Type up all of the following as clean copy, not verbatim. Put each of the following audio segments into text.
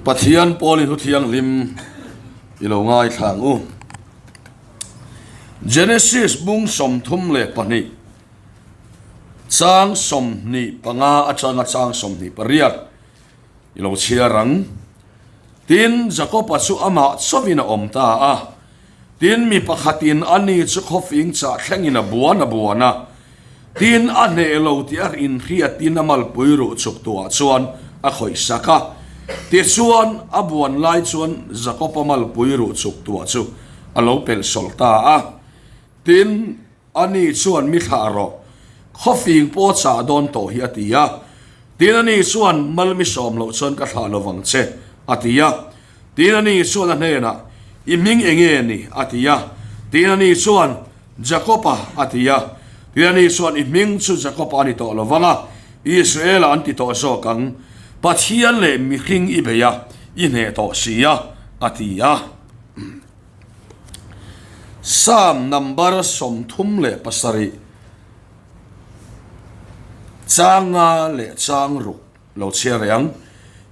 Pathian Paulin hu thianghlim i lo ngaithla ang u. Genesis bung 32 chang 25 atanga chang 28 i lo chhiar ang. Tin, Jakoba chu amah chauhin a awm ta a. Tin, mi pakhatin ani chu khawfing chah thlengin a buan a buan a. Tin, a hneh lo tih a inhriatin a malpui ruh chuk tuah chuan a khawih sak a. Tichuan, a buan lai chuan Jakoba malpui ruh chuk tuah chu a lo pelh sawlh ta a. Tin, Ani chuan mi thlah rawh, khawfing pawh chah dawn tawh hi a ti a. Tin ani chuan mal mi sawm loh chuan ka thlah lovang che a ti a. Tin ani chuan a hnenah, I hming eng nge ni? a ti a. Tin ani chuan, Jakob-a a ti a. Tin ani chuan, I hming chu Jakob-a a ni tawh lovang a, Israel-a an ti tawh zawk ang. Pathian leh mihring i bei a, i hneh tawh si a, a ti a. Psalm number 37 chang nga leh chang ruk lo chhiar reh ang.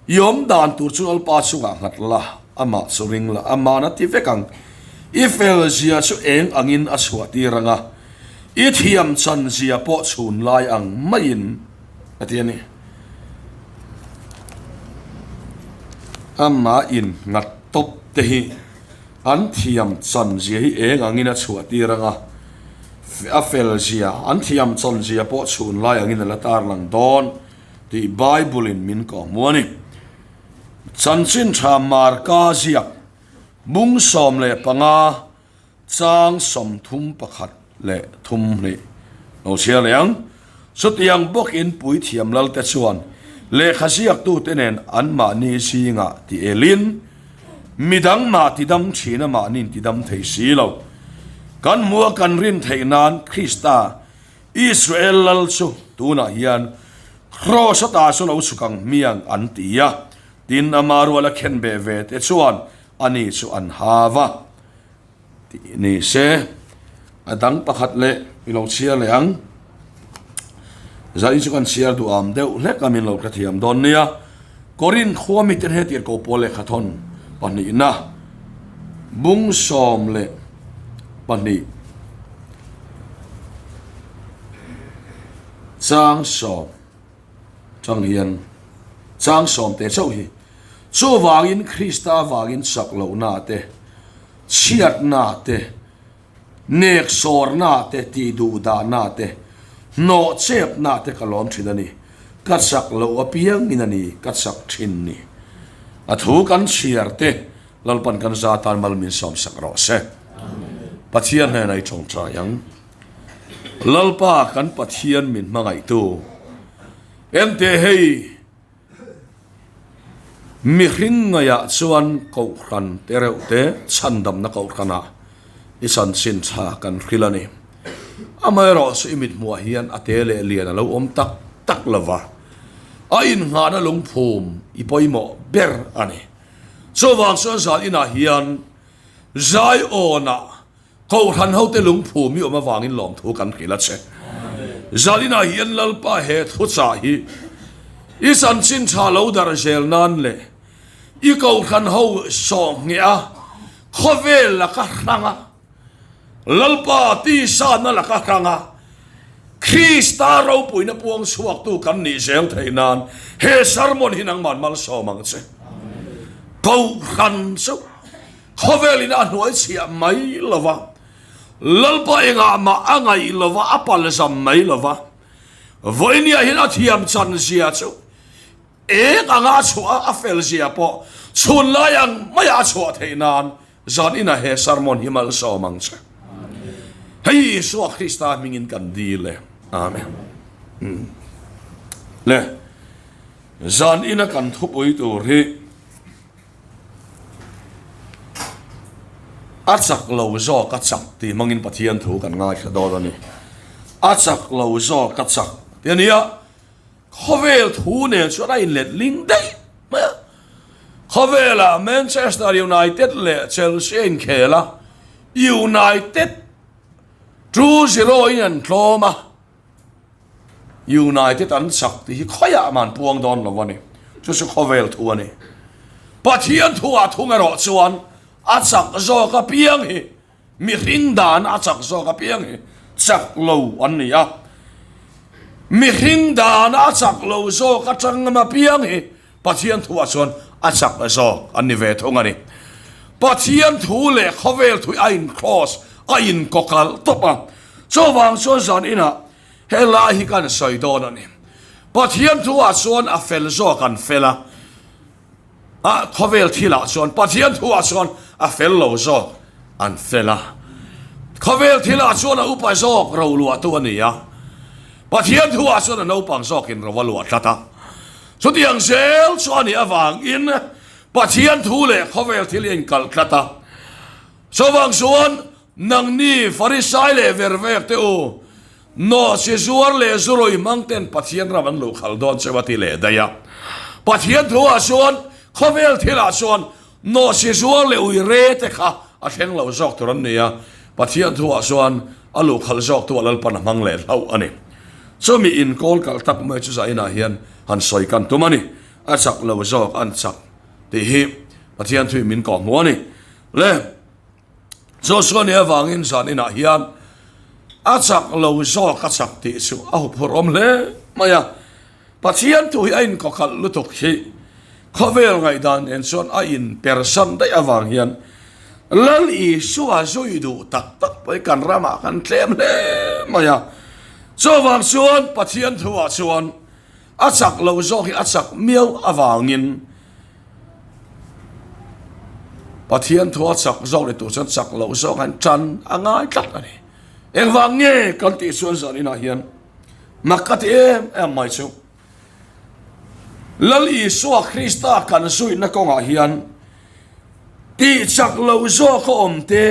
I awm dan tur chu Lalpa chungah nghat la, amah chu ring la, aman a ti vek ang. I fel zia chu eng angin a chhuah tir ang a, i thiam chan zia pawh chhun lai ang maiin a ti a ni. Amah in nghat tawp te hi an thiam chan zia hi eng angin a chhuah tir ang a, a fel zia, an thiam chan zia pawh chhun lai angin a la tar lang dawn tih Bible in min kawhhmu a ni. Chanchin tha Marka ziak bung 15 Chang 31 leh 32 lo chhiar leh ang. Chutiang bawkin puithiam lalte chuan lehkha ziaktute nen anmahni zingah ti elin, midang mah tidam thin a mahni'n tidam thei si lo. Kan hmuh a kan rin theih nan Krista, Israel lal chu tunah hian kraws ata chu lo chhuk ang hmiang an ti a. Tin, ama ruala khenbeh ve te chuan ani chu an hau a. Tih ni se, a dang pakhat leh i lo chhiar leh ang. Zain chu kan chhiar duh am deuh hlek a min lo hrethiam dawn nia. Korinth khua miten he tirhkoh pawl lehkha thawn pahnihna bung 12 chang sawm chang hian chang sawm te chauh hi chuvangin Krista avangin chak lohna te chhiatna te nek sawrna te tih duh dahna te hnawh chepna te ka lawm thin a ni ka chak loh apiangin a ni ka chak thin ni a thu kan chhiar te Lalpan kan za tan mal min sawm sak rawh se Pathian hnenah i tawngtai ang. Lalpa kan Pathian min hmangaihtu ente hei mihring ngaiah chuan kohhran te reuh te chhandamna kohhranah i chanchin tha kan hril a ni. Amaherawh chu i mithmuah hian a te leh lian a lo awm tak tak lova, a innghahna lungphum i pawimawh ber a ni. Chuvang chuan zan inah hian Zion-ah Kohhran hote lungphum i awm avangin lawmthu kan hrilh a che. Zalinah hian Lalpa he thuchah hi i chanchin tha lo darh zel nan leh i kohhran ho sawhngheh a khawvel laka hrang a, Lalpa tisanna laka hrang a, Krista ropuina puang chhuaktu kan nih zel theih nan he sermon hi nangman malsawm ang che. Kohhran chu Khawvelin a hnuai chhiah mai lo va, Lalpa engah mah a ngaih lo va, a palzam mai lo va. Vawinia hian a thiam chan zia chu eng anga a chhuah a, a fel zia pawh chhun lai ang maia a chhuah theih nan zan inah he sermon hi malsawm ang che. Hei Isua Krista hmingin kan dil e. Amen. Le, zan ina kan thupui tur hi A chak lo zawk a chak tih hmangin Pathian thu kan ngaithla dawn a ni. A chak lo zawk a chak tih a ni a, khawvel thu nen chuan a inlet ling daih mai a. Khawvelah Manchester United leh Chelsea a inkhel a, United 2-0 in an tlawm a. United an chak tih hi khawiah man puang dawn lo a ni. Chu chu khawvel thu a ni. Pathian thuah thung erawh chuan a chak zawk apiang hi Mihring dan a chak zawk apiang hi chak lo an ni a, mihring dan a chak lo zawk atang ngam apiang hi Pathian thuah chuan a chak zawk an ni ve thung a ni. Pathian thu leh khawvel thu hi a in cross, a in kawkalh tawp a, chuvang chuan zan inah helai hi kan sawi dawn a ni. Pathian thuah chuan a fel zawk an fel a. A khawvel thilah chuan Pathian thuah chuan a fel lo zawk an fel a, khawvel thilah chuan a upa zawk ro luahtu a ni a, Pathian thuah chuan a naupang zawkin ro a luah tlat a. Chutiang zel chu a nih avangin Pathian thu leh khawvel thil hi a inkalh tlat a. Chuvang chuan nangni Farisai leh vervek te u, Nawhchi zuar leh zurui hmang ten Pathian ram an luh khalh dawn cheu a ti leh daih a. Pathian thu ah chuan khawvel thil ah chuan nawhchi zuar leh ui re te kha a thleng lo zawk tur an ni a, Pathian thu ah chuan a luh khalh zawk tu ah Lalpan a hmang leh hlauh a ni. Chumi inkawl kalh tak mai chu zainah hian han sawi kan tum a ni. A chak lo zawk an chak tih hi Pathian thu in min kawh hmuh a ni. Le. Joshua nih avangin zan inah hian a chak lo zawk a chak tih chu a huphurh awm hle mai a. Pathian thu hi a inkawkalh lutuk hi khawvel ngaihdan nen chuan a inpersan daih avang hian Lal Isua zui duh tak tak pawh hi kan ramah kan tlem hle mai a. Chuvang chuan Pathian thuah chuan a chak lo zawk hi a chak miau avangin Pathian thu a chak zawk ni tur chuan chak loh zawk an tan a ngai tlat a ni. Engvang nge kan tih chuan zan inah hian mak ka ti em em mai chu. Lal Isua Krista kan zuihna kawngah hian tih chak loh zawk a awm te,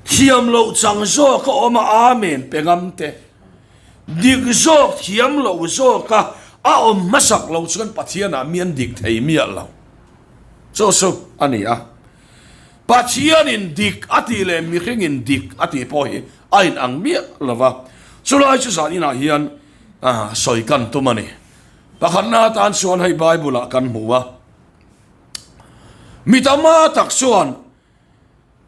Thiam loh chang zawk a awm a, Amen pe ngam te. Dik zawk thiam loh zawk a a awm hmasak lo chuan Pathianah mi an dik thei miah lo. Chu chu a ni a. Pathianin dik a tih leh mihringin dik a tih pawh hi a inang miah lo va. Chulai chu zan inah hian sawi kan tum a ni. Pakhatna atan chuan hei Bible-ah kan hmu a. Mi tama tak chuan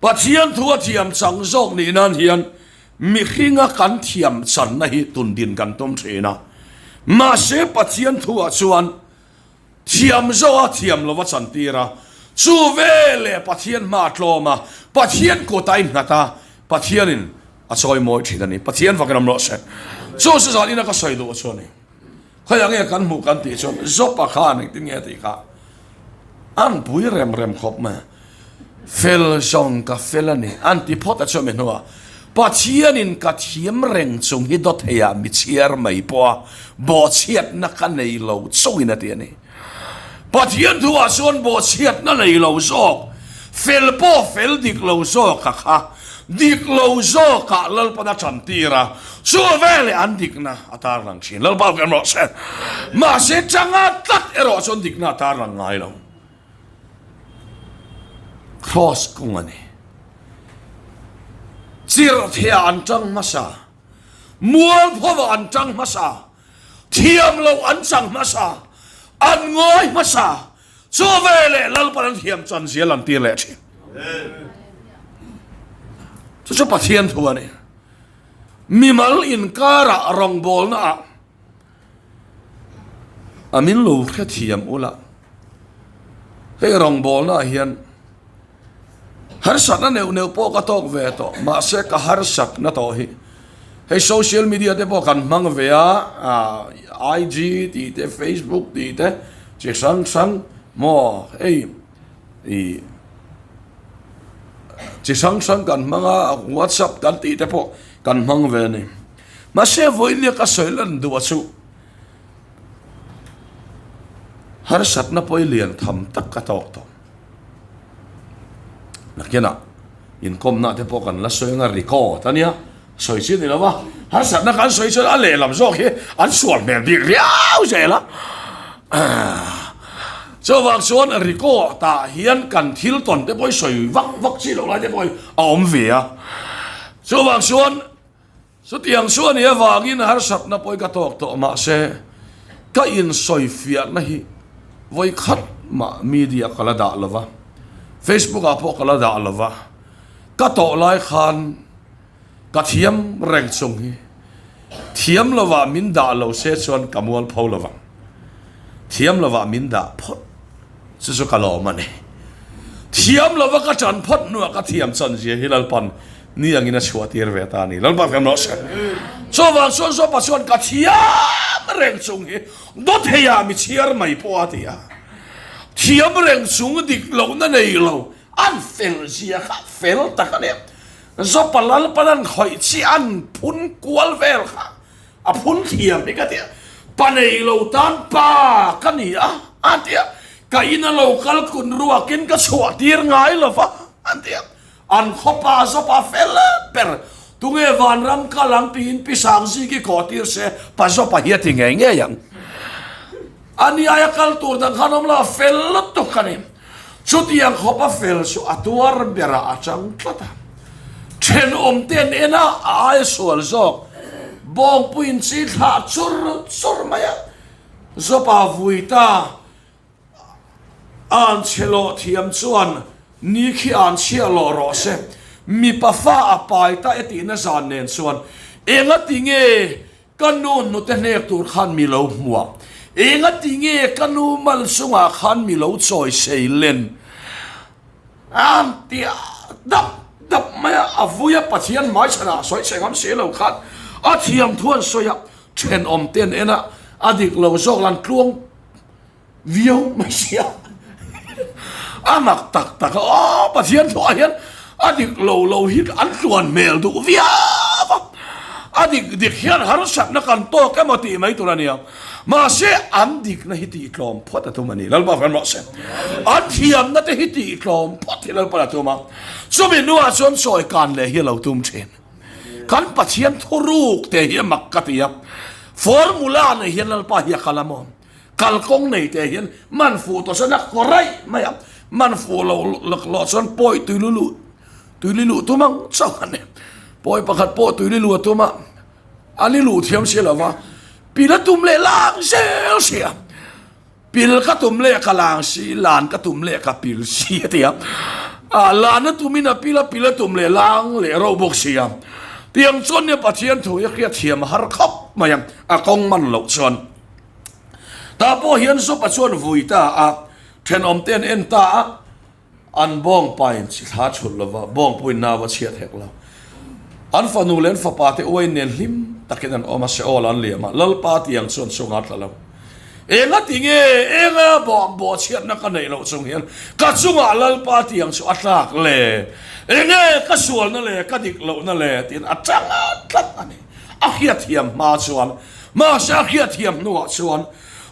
Pathian thu a thiam chang zawk nih nan hian mihringa kan thiam channa hi tundin kan tum thin a. Mahse Pathian thuah chuan thiam zawh a thiam lova chantir a, chu veleh Pathian hma a tlawm a, Pathian kut a innghat a, Pathianin a chawimawi thin a ni. Pathian vakin awm rawh se. Chu chu zan ina ka sawi duh chu a ni. Khawiah nge kan hmuh kan tih chuan Jopa khan engtin nge a tih kha an pui rem rem khawp mai a, fel zawng ka fel a ni an ti phawt a chuan mi hnuah Pathianin ka thiam reng chung hi dawtheiah mi chhiar mai pawh a bawhchhiatna ka nei lo chungin a ti a ni. Pathian thuah chuan bawhchhiatna nei lo zawk, fel pawh fel dik lo zawk a kha, dik lo zawkah Lalpan a tantir a, chu veleh an dikna a tarlang thin. Lalpa awk em rawh se. Mahse changa tlat erawh chuan dikna a tarlang ngai lo. Kraws kawng a ni. Chirhthehah an tang hmasa, mualphovah an tang hmasa, Thiam loh an chang hmasa, an ngawi hmasa, chu veleh Lalpan an thiam chan zia lan tir leh thin. Chu chu Pathian thu a ni. Mimal inkarah rawngbawlna ah a min lo hrethiam ula. Hei rawngbawlna ah hian Harsatna neuh neuh pawh ka tawk ve tawh, mahse ka harsatna tawh hi hei social media te pawh kan hmang ve a, IG tih te Facebook tih te chi hrang hrang maw hei ih chi hrang hrang kan hmang a, WhatsApp kan tih te pawh kan hmang ve a ni. Mahse vawiin nia ka sawi lan duh a chu harsatna pawh hi lian tham tak ka tawk tawh. Nakinah inkawmna te pawh kan la sawi anga record a nia, sawi chi a ni lo va, harsatna kan sawi chuan a lehlam zawk hi an sual hmel bik riau zel a. Chuvang chuan record ah hian kan thil tawn te pawh hi sawi vak vak chi loh lai te pawh hi a awm ve a. Chuvang chuan Chutiang chu a nih avangin harsatna pawh hi ka tawk tawh mahse ka insawifiahna hi vawi khat mah media ka la dah lo va, Facebook ah pawh ka la dah lo va, ka tawh lai khan ka thiam reng chung hi thiam lovah min dah lo se chuan ka mual pho lo vang. Thiam lovah min dah phawt chu chu ka lawm a ni. Thiam lova ka ṭan phawt hnuah ka thiam chan zia hi Lalpan ni angin a chhuah tir ve ta a ni. Lalpa fem rawh se. Chuvang chuan Zawpa chuan ka thiam reng chung hi dawtheiah mi chhiar mai pawh a ti a. Thiam reng chung dik lohna nei lo an fel zia kha fel tak a nia. Zawpa Lalpan an khawih chi an phun kual vel kha A phun thiam hi ka ti a, pa nei lo tan pa ka ni a, a ti a, ka ina lo kal kun ruakin ka chhuah tir ngai lo va, an ti a. An khawpa zawpa fel ber, tunge vanram kal ang tiin Pi Sangziki kawh tir se, pa zawpa hi a ti ngei ngei ang. A ni aia kal tur dang khan awm lo, a fel lutuk a ni. Chutiang khawpa fel chu a tuar berah a chang tlat a. Thenawm te an en a, a aia sual zawk. Bawngpuiin chi thlah chur chur mai a. Zawpa vui ta an chhe lawh thiam chuan ni khi an chhiah lawh rawh se. Mipa fa a pai ta e tihna zan nen chuan engati nge Ka nu hnute hnek tur khan mi lo hmuah. Engati nge ka nu mal chungah khan mi lo chawi sei len? An ti a, dap dap mai a, a vui a, Pathian hmaichhanah sawi chhe ngam si lo khan a thiam thu an sawi a, thenawm te an en a, a dik lo zawk lan tluang Viau mai sia a mak tak tak a aw Pathian thuah hian a dik lo lo hi an tluan hmel duh viau a, a dik dik hian harsatna kan tawk emaw tih mai tur a nia mahse an dikna hi tih tlawm phawt a tum a ni Lalpa kan rawh se an thiamna te hi tih tlawm phawt hi Lalpa a tum a chumi hnuah chuan sawi kan leh hi a lo tum thin kan Pathian thuruk te hi a mak ka ti a formula nei hian Lalpa hi a kal a maw. Kalkawng nei te hian man fuh tawh chuan a kaw raih mai a, man fuh lo lawh chuan pawi tuili luh tuili luh tum ang chauh a ni. Pawi pakhat pawh tuili luh a tum a, a ni luh thiam si lo va, pil a tum leh lang zel si a, pil ka tum leh ka lang si, lan ka tum leh ka pil si a ti a, ah lan a tumin a pil a, pil a tum leh lang leh rauh bawk si a, tiang chuan nia Pathian thu hi a hriat thiam a har khawp mai a, a kawng man loh chuan. Tah pawh hian Zopa chuan vui ta a, thenawm te an en ta a, an bawngpain chi thla chhulh lova, bawngpuiin nau a chhiat hek lo. An fanu leh an fapa te uain nen hlim takin an awm a, Seol an liam a, Lalpa tiang chuan chungah a tla lo. Enga ti nge, enga bawh bawh chhiatna ka neih loh chung hian ka chungah Lalpa tiang chu a tlak le? Enge ka sualna le, ka dik lohna le? tiin a tang tlat a ni. A hriatthiam hma chuan Mahse a hriatthiam hnuah chuan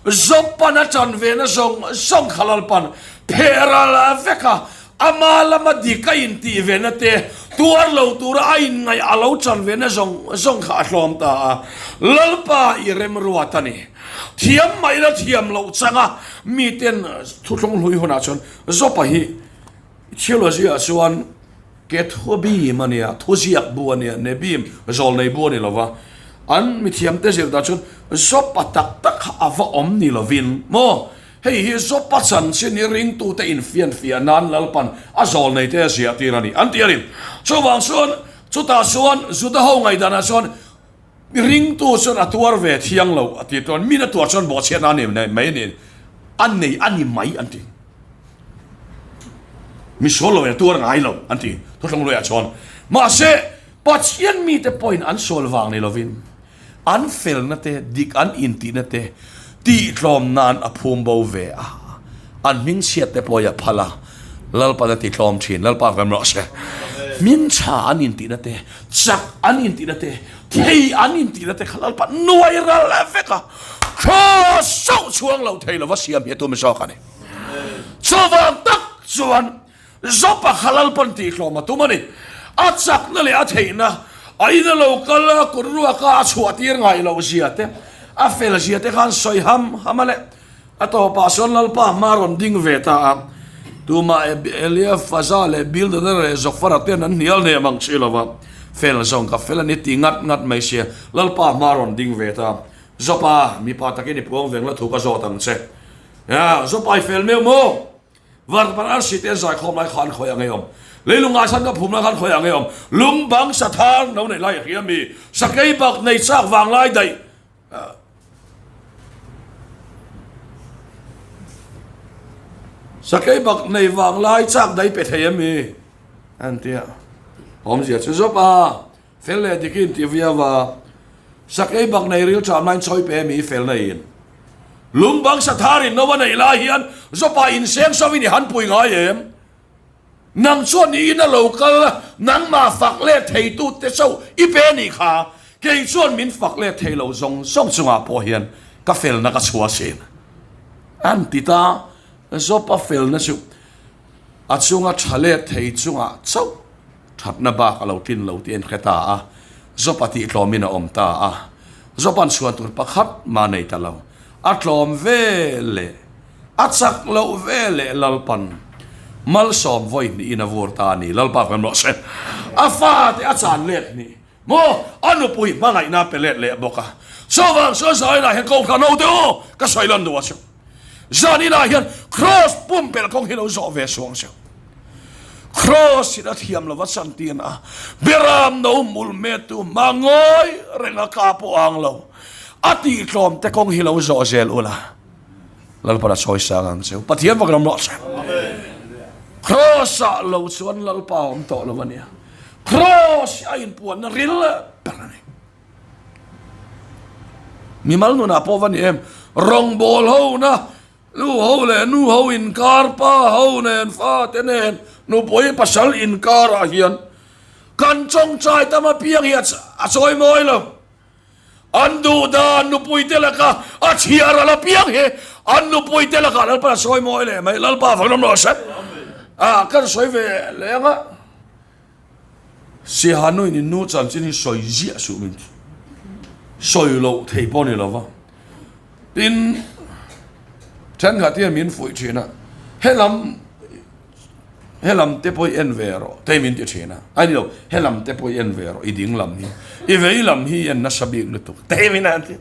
Zawpan a ṭan vena zawng zawng kha Lalpan pheh ral vek a, ama lama dik a intih vena te, tuar lo tura a inngaih a lo ṭan vena zawng zawng kha a hlawm ta a. Lalpa i remruat a ni. Thiam mah ila thiam loh changa miten thuthlung hlui hunah chuan Zawpa hi Theology-ah chuan Kethuabim a nia, thuziak bu a nia, Nebim, zawlnei bu a ni lova. An mithiamte zir dan chuan Zopa tak tak kha a va awm ni lovin maw? Hei hi Zopa chanchin hi ringtute infianfiah nan Lalpan a zawlneite a ziah tir a ni an ti a ni. Chuvang chuan chutah chuan Juda ho ngaihdanah chuan ringtu chuan a tuar ve thiang lo a ti chuan min a tuar chuan bawhchhiatna a nei mai a ni a nei a ni mai an ti. Misual lo in a tuar ngai lo an ti Thuthlung Luiah chuan. Mahse, Pathian mite pawhin an sual vang ni lovin an felna te, dik an intihna te tihtlawm nan a phum bo ve a, an hmingchhiat te pawh hi a phal a, Lalpan a titlawm thin. Lalpa kan rawh se. Hmingchha an intihna te, chak an intihna te, thei an intihna te kha Lalpa nuai ral vek a, Kraws chauh chhuang lo thei lova siam hi a tum zawk a ni. Chuvang tak chuan Zopa kha Lalpan tihhlawm a tum a ni. A chakna leh a theihna, a ina lo kal a, kut ruaka a chhuah tir ngai loh zia te, a fel zia te khan sawi ham ham a le. A tawpah sawn Lalpa hma rawn ding ve ta a, tumah Eliafaza leh Bildada leh Zofara ten an hnial hnem ang chi lova, fel zawng ka fel a ni ti ngat ngat mai sia, Lalpa hma rawn ding ve ta. Zopa, mipa takin i puang veng la thu ka zawt ang che. Zopai fel meuh maw? Varpan arsi te an zaikhawm lai khan khawi ang ei awm? Leilung ah khan ka phum lai khan khawi ang ei awm? Lung bang sathar no neih lai a hria mi? Sakei bak nei chak vang lai daih. Sakei bak nei vang lai chak daih pe thei ami? An ti a. Awmzia chu zawp a, fel leh dik in ti viau a. Sakei bak nei ril ṭam laiin chawi pe ami fel na in. Lung bang sathar in no a neih lai hian zawpa inseng so in i han pui ngai em? Nang chuan i ina lo kal a, nangmah fak let theitu te chauh i pe anih kha, kei chuan min fak let thei lo zawng zawng chungah pawh hian ka felna ka chhuah asin. An ti ta, Job-a felna chu a chunga tha let thei chungah chauh thatna bak a lo tlin lo tih a inhre ta a, Job-a tihtlawmin a awm ta a. Job-a'n chhuan tur pakhat mah nei ta lo, a tlawm ve leh. A chak loh ve leh Lalpan malsawm vawi hnihin a vur ta a ni. Lalpa kan rawh se. A fate a chan let hnih maw? A nupui hmangaihna a pe let leh bawk a. Chuvang chuan Zainah hian Kohhran ho te u ka sawi lan duh a chu. Zaninah hian Kraws pumpelh kawng hi lo zawh ve suang che u. Kraws in a thiam lova chantir a, Beram no hmul hmettu hma ngawi reng a ka pawh ang lo. A tihtlawm te kawng hi lo zawh zel ula. Lalpa a sawi sang ang cheu. Pathian vak ram rawh se. Cross ah lo chuan Lalpa awm tawh lo ania. Cross a inpuanna ril ber a ni. Mimal nunah pawh va ni em. Rawngbawl ho na nu ho leh nu ho inkar, pa ho nen, fa te nen, nupui pasal inkarah hian kan chawngchai tam apiang hi a chawi mawi lo. An duh dan nupuite laka a chhiar a la piang hi an nupuite lakah Lalpa a sawi mawi leh mai. Lalpa vang ram rawh se. A kan sawi ve leh ang a. Siaha nu in in nu chanchin hi sawi ziah suh min ti. Sawi loh thei pawh ni lova. Tin, thenkhat hian min fuih thin a, helam Helam te pawh i en ve rawh te min ti thin a, a ni lo, helam te pawh i en ve rawh i ding lam hi, i vei lam hi i en nasa bik lutuk te min han ti.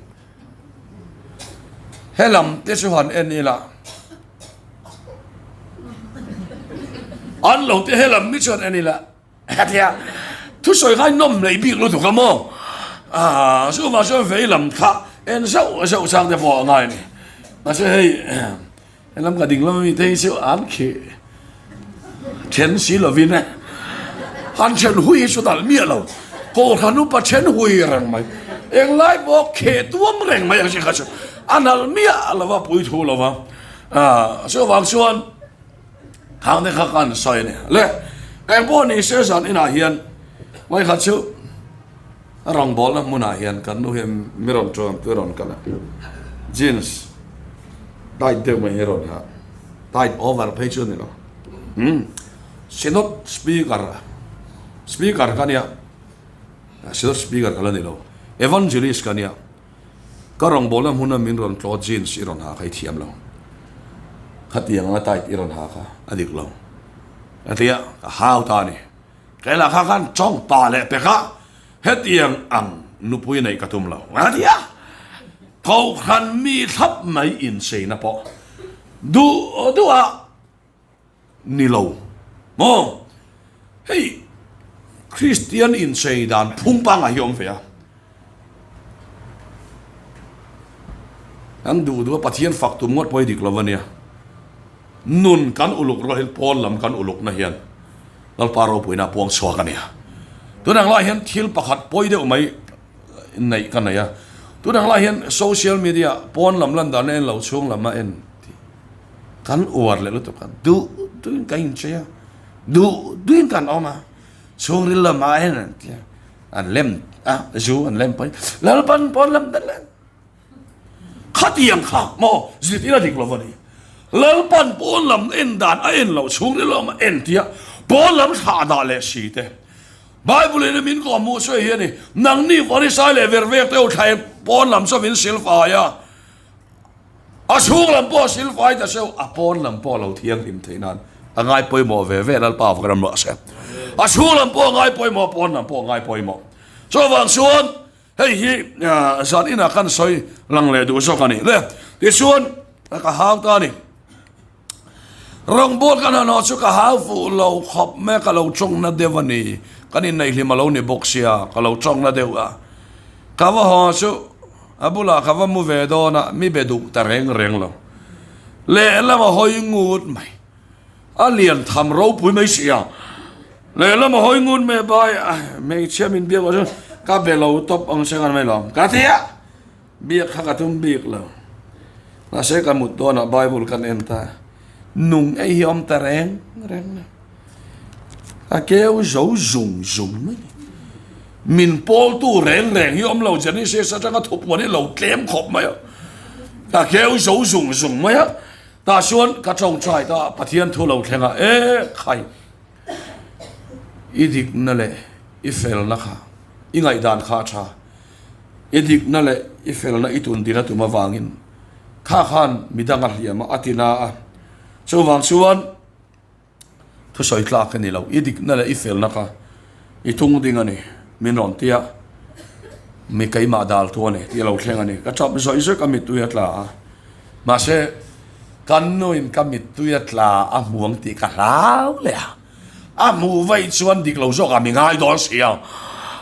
Helam te chu han en ila, an lo te helam mi chu han en ila, hetia thusawi kha nawm leh bik lutuk a maw, ah chuvang chuan vei lam kha en zauh zauh chang te pawh a ngai a ni, mahse hei. Helam ka ding lam ami te hi chu an khi then si lovin e han then hui hi chu dal miah lo Kohhran upa then hui reng mai englai pawh kheh tuam reng mai ang chi kha chu a nal miah lo a pui thu lo va chuvang chuan khang te kha kan sawi a ni le engpawh ni se zan inah hian vawikhat chu A rawngbawlna hmunah hian kan nu hian mi rawn tuam tu rawn kal a, jeans tight deuh mai hi rawn ha, tight over phei chu a ni lo. Umm Synod speaker speaker ka nia, Synod speaker ka la ni lo, evangelist ka nia, ka rawngbawlna hmuna min rawn tlawh jeans i rawn ha kha i thiam lo, khatiang anga tight i rawn ha kha a dik lo, a ti a, ka hau ta a ni. Keilah kha khan chawng pa leh pek a, hetiang ang nupui neih ka tum lo a ti a. Kohhran mi thlap mai incheina pawh duh duh a ni lo maw? Hei Kristian inchei dan phung pangngai hi a awm ve a. Kan duh duh a Pathian fak tum ngawt pawh hi dik lo a nia. Nun kan uluk rual hian pawn lam kan ulukna hian Lalpa ropuina a puang chhuak a nia. Tun ang lai hian thil pakhat pawi deuh mai neih ka nei a. Tun ang lai hian social media pawn lam lan dan a en lo chhung lam a en tih kan uar leh lutuk a. Duh duhin kan inchei a, duh duhin kan awm a, chhungril lamah en an tia. An lem a, zu an lem pawhin Lalpan pawn lam dan leh khatiang kha maw zirtir a dik lo a ni. Lalpan pawn lam en dan a en loh chhung rilru a en tia pawn lam thlah dah leh si te. Bible in min kawh hmuh chu hei hi a ni, nangni Farisai leh vervek te ho thlain pawn lam chu min silfai a, A chhung lam pawh a silfai ta seuh, a pawn lam pawh a lo thianghlim theih nan a ngai pawimawh ve ve Lalpa vak ram rawh se. A chhung lam pawh a ngai pawimawh, a pawn lam pawh a ngai pawimawh. Chuvang chuan hei hi zan inah kan sawi lang leh duh zawk a ni le. Tichuan. Ka hau ta a ni. Rawngbâwl kan han haw chu ka hau fuh lo khawp mai a, ka lo tawngna deuh a ni. Kan inneihlim a lo ni bawk sia, ka lo tawngna deuh a. Ka va haw chu a bulah ka va mu ve dawn a, mi be duh ta reng reng lo. Lehlam a hawi ngut mai. A lian tham ropui mai sia. Lehlam a hawi ngut mai bai a, hmeichhia min biak loh chuan ka be lo tawp ang che ngan mai lo. Ka ti a. Biak kha ka tum bik lo. Mahse ka mut dawnah Bible kan en ta. Nung ei hi awm ta reng reng lo. A keu zo zung zung mai ni. Min pawltu reng reng hi awm lo Genesis atanga thupuan hi lo tlem khawp mai a. Ka keu zo zung zung mai a. Tah chuan ka tawngtai ta Pathian thu lo thleng a, E khai, i dikna leh i felna kha, i ngaihdan kha a tha. I dikna leh i felna i tun dina tum avangin kha khan midang a hliam a, a ti na a. Chuvang chuan thusawi tlak a ni lo, i dikna leh i felna kha i tung ding a ni, min rawn ti a, mi keimah dal tu a ni tih a lo thleng a ni. Ka tap zawih zawih ka mittui a tla a, mahse kan nuin ka mittui a tla a hmuang tih ka hlau leh a. A hmuh vaih chuan dik lo zawkah mi ngai dawn si a,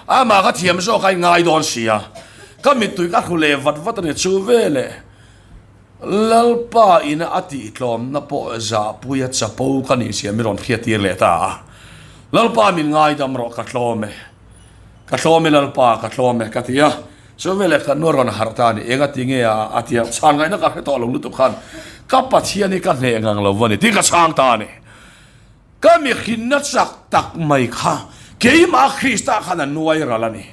amah ka thiam zawk a i ngai dawn si a, ka mittui ka hru leh vat vat a ni. Chu veleh Lalpa ina a tihtlawmna pawh zahpuia chapo ka nih zia mi rawn hriattir leh ta a, Lalpa min ngaidam rawh ka tlawm e, ka tlawm e Lalpa ka tlawm e ka ti a, chu veleh ka nu a rawn harh ta a ni, enga ti nge a a ti a, chhan ngaihna ka hre tawh lo lutuk khan ka Pathian hi ka hneh ngang lo va ni tiin ka chhang ta a ni. Ka mihrinna chak tak mai kha keimah Krista khan a nuai ral a ni.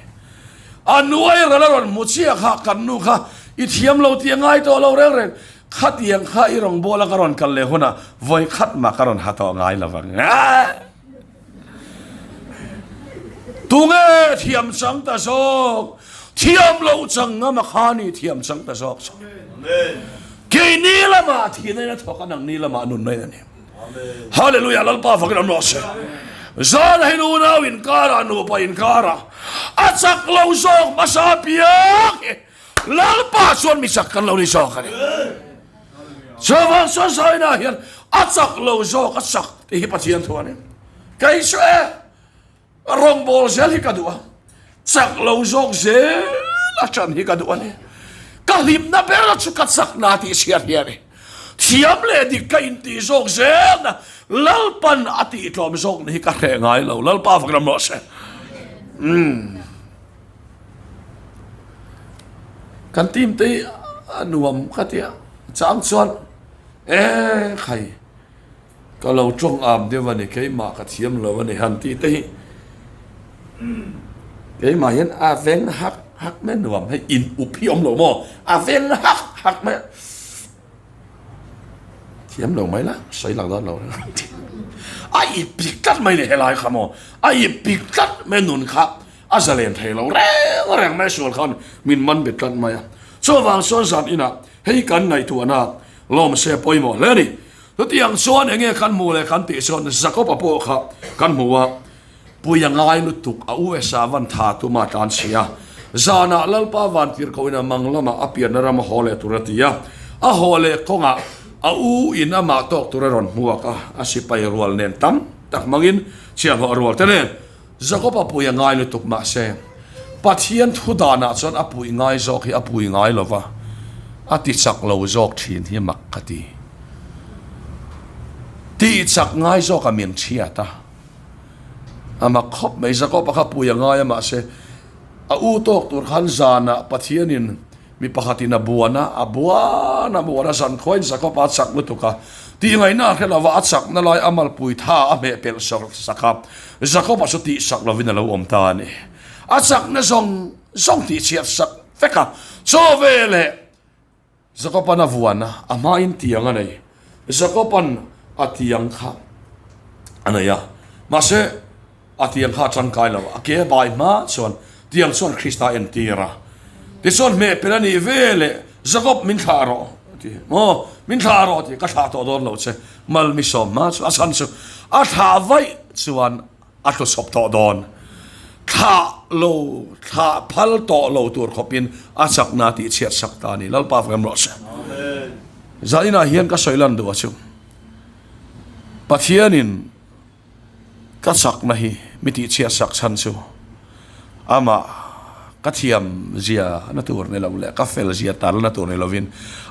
A nuai ral a rawn hmu chiah kha kan nu kha i thiam lo tih a ngai tawh lo reng reng. Khatiang kha i rawngbawla ka rawn kal leh hunah vawi khat mah ka rawn ha tawh ngai lo vang. Tunge thiam chang ta zawk? Thiam lo chang ngam a kha ni thiam chang ta zawk chu. Keini lamah thihna in a thawk a, nangni lamah nunna in a ni. Hallelujah Lalpa fakin awm rawh se. Zan hi nunau inkara nupa inkara a chak lo zawk hmasa piang hi Lalpa chuan mi chak kan lo ni zawk a ni. Chuvang chuan zaina hian a chak lo zawk a chak tih hi Pathian thu a ni. Kei chu e Rawngbâwl zel hi ka duh a, chak lo zawk zel a ṭan hi ka duh a ni. Ka hlimna ber chu ka chakna tih chhiat hi a ni. Thiam leh dik ka intih zawk zelna Lalpan a tihtlawm zawkna hi ka hreh ngai lo. Lalpa fak ram rawh se. Umm. Kan team te hi a nuam ka ti a, chang chuan e khai. Ka lo tawng am deuh a ni, keimah ka thiam lo a ni han tih te hi keimah hian a veng hak hak mai nuam hei in up hi awm lo maw a veng hak hak mai thiam lo mai la sawi lang dawn lo a ip pik tlat mai ni helai kha maw a ip pik tlat mai nun kha a zalen thei lo reng reng mai sual khan min man bet tlat mai a chuvang chuan zan inah hei kan ngaihtuahna lawm se pawimawh hle a ni. Chutiang chuan enge kan hmuh leh kan tih chuan Jakob-a pawh kha kan hmu a, pui a ngai lutuk a USA van tha tuma tlan chhi a, zanah Lalpa van tir ko in a mang lamah a pianna ram a haw leh tur a ti a, a haw leh kawngah a u in amah tawk tur a rawn hmuak a, a sipai rual nen tam tak hmangin chhiahhlawh rual te nen Jakob-a pui a ngai lutuk mahse Pathian thu danah chuan a pui ngai zawk hi a pui ngai lo va, a ti chak lo zawk thin hi mak ka ti. Tih chak ngai zawk a min chhiat a, a mak khawp mai. Jakob-a kha pui a ngai a mahse a u tawk tur khan zanah Pathianin Mi pakhatin a buan a, a buan a buan a, zankhuain Jakob-a a chak lutuk a, tihngaihna a hre lo va, a chakna lai a malpui tha a hmeh pelh sak a, Jakob-a chu tihsak lovin a lo awm ta a ni. A chakna zawng zawng tihchhiat sak vek a, chaw veleh Jakob-a'n a vuan a, a hmain tiang a nei. Jakob-a'n a tiang kha a nei a, mahse, A tiang kha a tangkai lo, a ke a bai hma chuan tiang chuan Krista a entir a. Tichuan hmehpel a nih ve leh, Jakob min thlah rawh a ti. Maw, min thlah rawh a ti, ka thlah tawh dawn lo che, mal mi sawm hma chu a chhan chu a thlah vaih chuan a tlu chawp tawh dawn. Thlah lo, thlah phal tawh lo tur khawpin a chakna tih chhiat sak ta a ni. Lalpa fak em rawh se. Zaninah hian ka sawi lan duh a chu Pathianin ka chakna hi mi tihchhiat sak chhan chu amah ka thiam zia na tur ni lo leh ka fel zia tal na tur ni lovin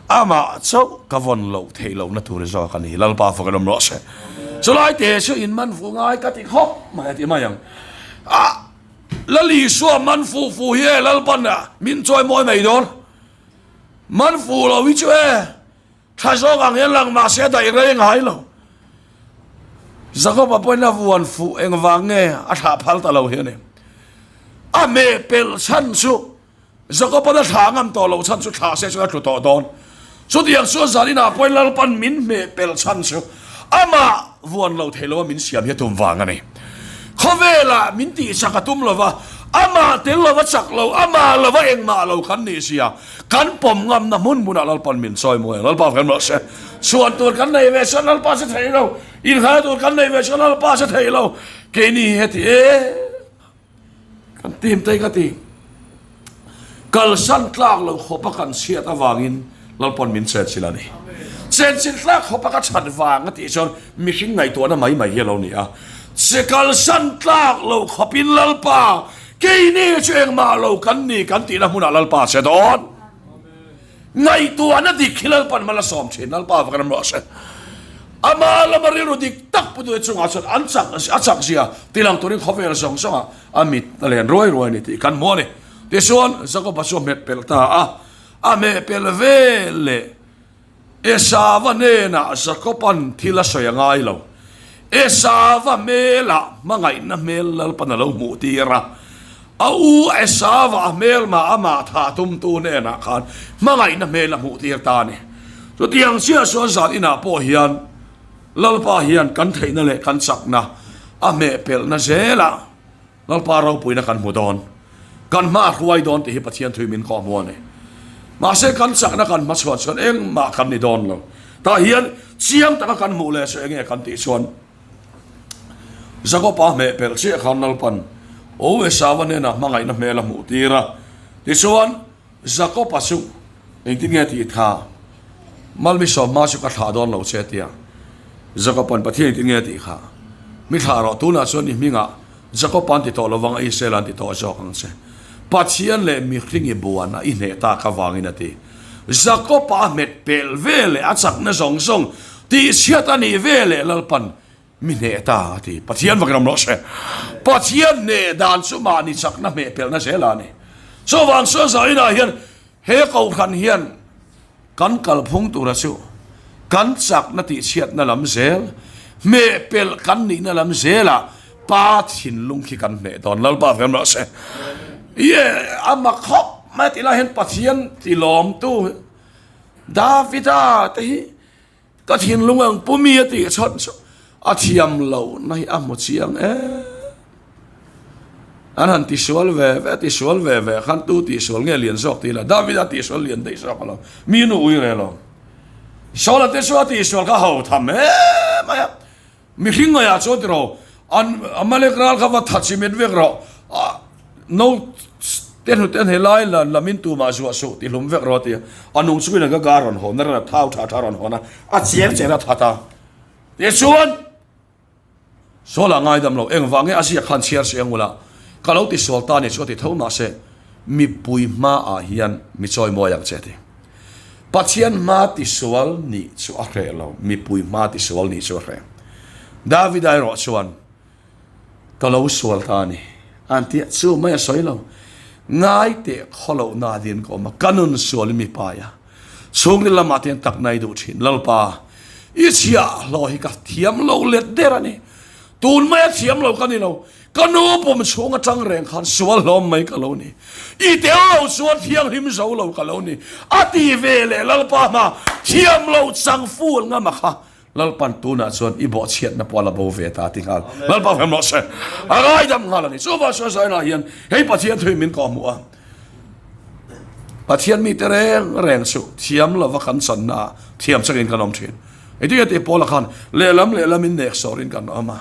amah chauh ka vawn loh theih loh na tur zawk a ni. Lalpa fak in awm rawh se. Chulai te chu in man fu ngai ka ti khawp mai a ti mai ang. Ah! Lal Isua man fu fu hi e Lalpan min chawi mawi mai dawn. Man fu lo hi chu e tha zawk ang hian lang mahse a daih rei ngai lo. Jakob-a pawhin a vuan fuh engvang nge a thlah phal ta lo hi a ni. A hmeh pelh chhan chu Jakob-a'n a thlah ngam tawh loh chhan chu thlah se chuan a tlu tawh dawn. Chutiang chuan zaninah pawhin Lalpan min hmeh pelh chhan chu amah vuan lo thei loa min siam hi a tum vang a ni. Khawvelah min tihchak a tum lova, amah tel lova chak lo, amah lova engmah lo kan nih sia, kan pawm ngamna hmun hmunah Lalpan min chawi mawi ang. Lalpa kan rawh se. Chhuan tur kan nei ve chuan Lalpa che thei lo, inhal tur kan nei ve chuan Lalpa che thei lo. Keini hi heti e. Kan team te ka ti. Kalsan tlak lo khawpa kan chhiat avangin Lalpawn min chenchilh a ni. Chenchilh tlak khawpa ka chhat vang a tih chuan mihring ngaihtuahna mai mai hi a lo ni a. Che kalsan tlak lo khawpin Lalpa keini chu engmah lo kan ni kan tihna hmunah Lalpa che dawn. Ngaihtuahna dik hi Lalpan hma la sawm thin, Lalpa va kan ram rawh se. Ama lama rilru dik tak putute chungah chuan an chak a chak zia tilang turin khawvel zawng zawngah a mit a len ruai ruai a ni tih kan hmu a ni. Tichuan Jakoba chu a hmet pelh ta a, a hmeh pelh vel leh Esava hnenah Jakoban thil a sawi a ngai lo. Esava hmelah hmangaihna hmel Lalpan a lo hmuh tir a. A u Esava a hmelmah amah thah tumtu hnenah khan hmangaihna hmel a hmuh tir ta a ni. Chutiang chiah chuan zan inah pawh hian Lalpa hian kan theihna leh kan chakna a hmehpelhna zelah, Lalpa ropuina kan hmu dawn, kan hma a hruai dawn tih hi Pathian thui min kawh hmu a ni. Mahse kan chakna kan hmachhuah chuan engmah kan ni dawn lo. Tah hian chiang taka kan hmuh leh chu enge kan tih chuan Jakopa hmeh pelh chiah khan Lalpan O Esau-a hnenah hmangaihna hmel a hmuh tir a. Tichuan Jakopa chu engtin nge tih tha? Malmisawm hma chu ka thlah dawn lo che tia Jakopa'n Pathian engtin nge tih kha? Mi thlah rawh, tunah chuan i hmingah Jakopa an ti tawh lovang a, Israel an ti tawh zawk ang che. Pathian leh mihring i buan a, i hneh tak avangin a ti. Jakopa a hmet pelh ve leh a chakna zawng zawng tihchhiat a nih ve leh Lalpan Mi hneh ta a ti. Pathian vakin awm rawh se. Pathian hneh dan chu mahni chakna hmeh pelhna zel a ni. Chuvang chuan zainah hian he kohhran hian kan kalphung tura chu kan chakna tihchhiatna lam zel, hmeh pelh kan nihna lam zelah Pa thinlung khi kan hneh dawn. Lalpa vakin awm rawh se. Ie, a mak khawp mai tih lai hian Pathian tilawmtu Davida te hi Ka thinlung ang pu mi a tih chhan chu a thiam lo na hi a hmu chiang em. An han tisual ve ve, tisual ve ve khan tu tisual nge lian zawk tih la David a tisual lian daih zawk alo. Mi nu ui rel awm. Saul a te chu a tisual kha ho tham em mai a. Mihring ngaiah chuan tiraw, an Amalek ral kha va tha chimit vek rawh, no te hnute an helai lan lamin tumah zuah suh ti hlum vek rawh a ti a, a nung chungin a gaga rawn hawn a, ran a thau tha tha rawn hawn a, a cher cher a that a. Tichuan, Saul-ah ngaidam lo, engvang nge a ziak khan chhiar si ang ula, ka lo ti sual ta ni chu a ti tho mahse, mipui hmaah hian mi chawimawi ang che a ti. Pathian hma tisual nih chu a hreh lo, mipui hma tisual nih chu a hreh. Davida erawh chuan, Ka lo sual ta a ni, a han ti a, chu mai a sawi lo. Ngai teh khaw loh na din ka awm a, ka nun sualin mi pai a, chhungril lamah te hian takna i duh thin. Lalpa, i chhiahhlawh hi ka thiam lo let der a ni. Tun maia thiam lo ka ni lo. Ka nu pum chhung atang reng khan sual hlawm mai ka lo ni. I tel lo chuan thianghlim zo lo ka lo ni. A ti ve leh Lalpa hma thiam lo chang ful ngam a kha. Lalpan tunah chuan i bawhchhiatna pawh a la bo ve ta ti nghal. Lalpa hmel rawh se. A ngaidam nghal a ni. Chuvang chuan Zainah hian hei Pathian thu in min kawhhmuh a. Pathian mite reng reng chu thiam lova kan channa ah thiam changin kan awm thin. Engtin nge tih Paula khan lehlam lehlam in nek sawrin kan awm a.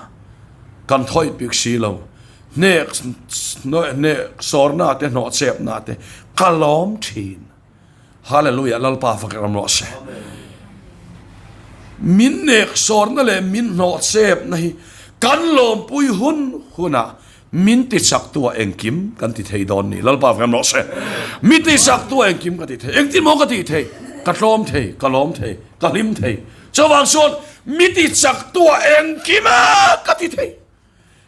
Kan thawih bik si lo. Hnek hnek sawrna te hnawh chepna te ka lawm thin. Hallelujah Lalpa fak ram rawh se. Min neksawrna leh min hnawhchepna hi kan lawmpui hun hunah min tichaktu ah engkim kan ti thei dawn ni. Lalpa vem rawh se. Mi tichaktu ah engkim ka ti thei. Engtin maw ka tih thei? Ka tlawm thei, ka lawm thei, ka hlim thei. Chuvang chuan mi tichaktu ah engkim a ka ti thei.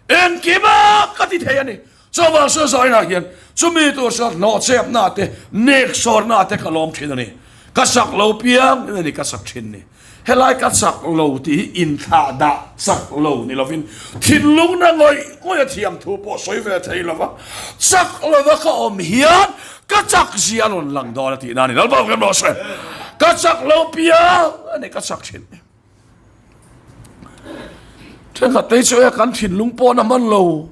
Engkim a ka ti thei a ni. Chuvang chuan zainah hian chumi tur chuan hlawhchepna te, neksawrna te ka lawm thin a ni. Ka chak lo piang in a ni ka chak thin ni. Helai ka chak lo tih hi inthlah dah chak lo ni lovin thinlungna ngawih ngawih a thiam thu pawh sawi ve thei lova chak lova ka awm hian ka chak zia a rawn lang dawn a tihna a ni. Lalpa awm rawh se. Ka chak lo piang a ni ka chak thin. Thenkhat te chu e kan thinlung pawh na hman lo,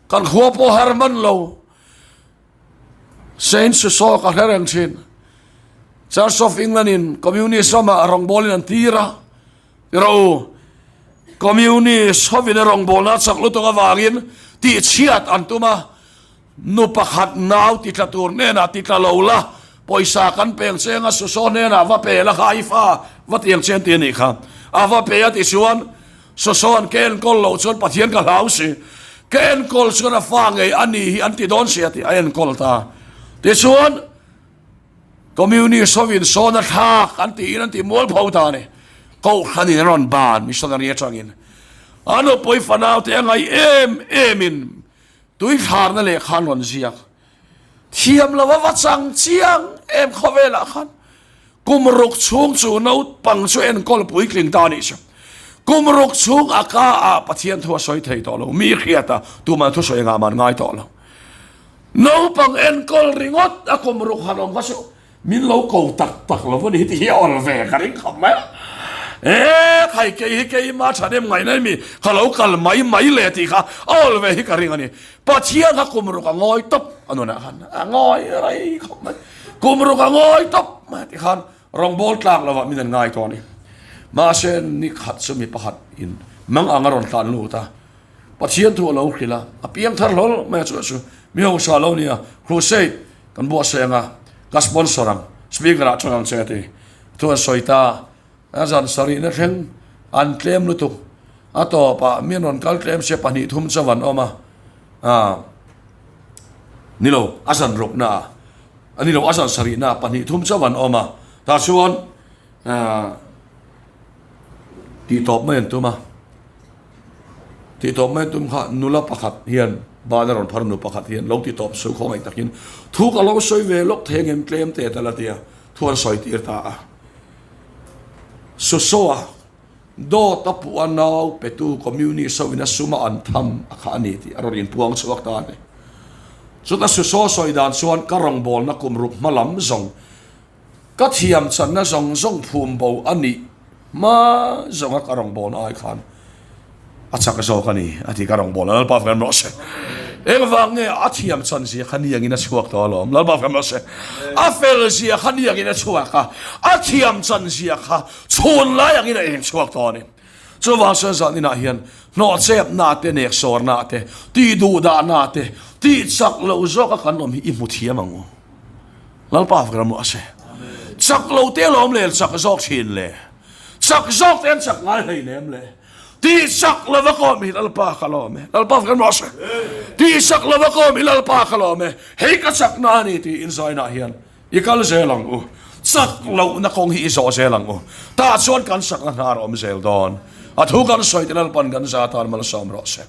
kan khua pawh har hman lo. Saint Suso ka hre reng thin. Church of England in Communist ramah rawngbawlin an tir a, tiraw u, Communist hovin a rawngbawlna a chak lutuk avangin tihchhiat an tum a, Nu pakhat nau ti tla tur hnenah ti tla lo la, pawisa kan peng cheng a, Suso hnenah va pe la kha i fa va tiang chen ti a nih kha. A va pe a ti chuan Suso'n ka enkawl loh chuan Pathian ka hlau si, ka enkawl chuan a fa ngei a ni hi an ti dawn si a ti a enkawl ta. Tichuan Communist hovin sawn a thlak an tiin an ti mualpho ta a ni. Kohhranin an rawn ban missionary atangin a nupui fanaute a ngaih em emin Tui thlarna lehkha an rawn ziak thiam lo a va chang chiang em khawvelah khan kum ruk chhung chu naupang chu enkawl puitling ta anih chu. Kum ruk chhung a ka ah Pathian thu a sawi thei tawh lo, mi hriat a tuman thusawi engah man ngai tawh lo. Naupang enkawl ringawt a kum ruk han awm kha chu Min lo ko tak tak lo a ni tih hi a awl ve ka ring khawp mai a. E khai kei hi keima thahnem ngaihna mi ka lo kal mai mai le tih kha a awl ve hi ka ring a ni. Pathian kha kum ruk a ngawi tawp a nunah khan a ngawi rei khawp mai. Kum ruk a ngawi tawp mai tih khan rawngbâwl tlak lovah min an ngai tawh a ni. Mahse ni khat chu mi pakhat in mang ang a rawn tlan lut a. Pathian thu a lo hrilh a, a piang thar hlawl mai a chu chu mi hausa lo nia crusade kan buatsaih ang a, ka sponsor ang, speaker ah tang ang che a ti. Thu an sawi ta, a zan sarihna thleng an tlem lutuk, a tawpah mi an rawn kal tlem sia pahnih thum chauh an awm a, ah ni lo a zan rukna ah, a ni lo a zan sarihna ah pahnih thum chauh an awm a, tah chuan ah tih tawp mai an tum a. Tih tawp mai tum kha nula pakhat hian ban a rawn phar nu pakhat hian lo ti tawp suh khawngaih takin thu ka lo sawi ve lawk thei angem tlem te tal a tia thu an sawi tir ta a. Susoa dawt a puh a nau petu communist ho in a suma an tham a kha a ni tih a rawn inpuang chhuak ta a ni. Chuta Susoa sawi dan chuan ka rawngbawlna kum ruk hma lam zawng Ka thiam channa zawng zawng phum bo a nih hma zawnga ka rawngbawlna ai khan a chak zawk a ni a ti ka rawngbawlna Lalpa fem rawh se. Engvang nge a thiam chan zia kha niangin a chhuak tawh alawm Lalpa fem rawh se. A fel zia kha niangin a chhuak a, a thiam chan zia kha chhun lai angin a eng chhuak tawh a ni. Chuvang chuan zan inah hian hnawhchepna te, neksawrna te, tihduhdahna te, tihchak loh zawka kan awm hi i hmu thiam ang u. Lalpa fak ram a se. Chak lo te lawm le chak zawk thin le. Chak zawk te an chak ngai hlei nem le. Ti chak lova ka awm hi Lalpa ka lawm e. Lalpa fak ram a se. Ti chak lova ka awm hi Lalpa ka lawm e. Hei ka chak na ani ti in zainah hian i kal zel ang u. Chak lohna kawng hi i zawh zel ang u. Tah chuan kan sakna hnar a awm zel dawn. A thu kan sawi te Lalpan kan za tan malsawm rawh se.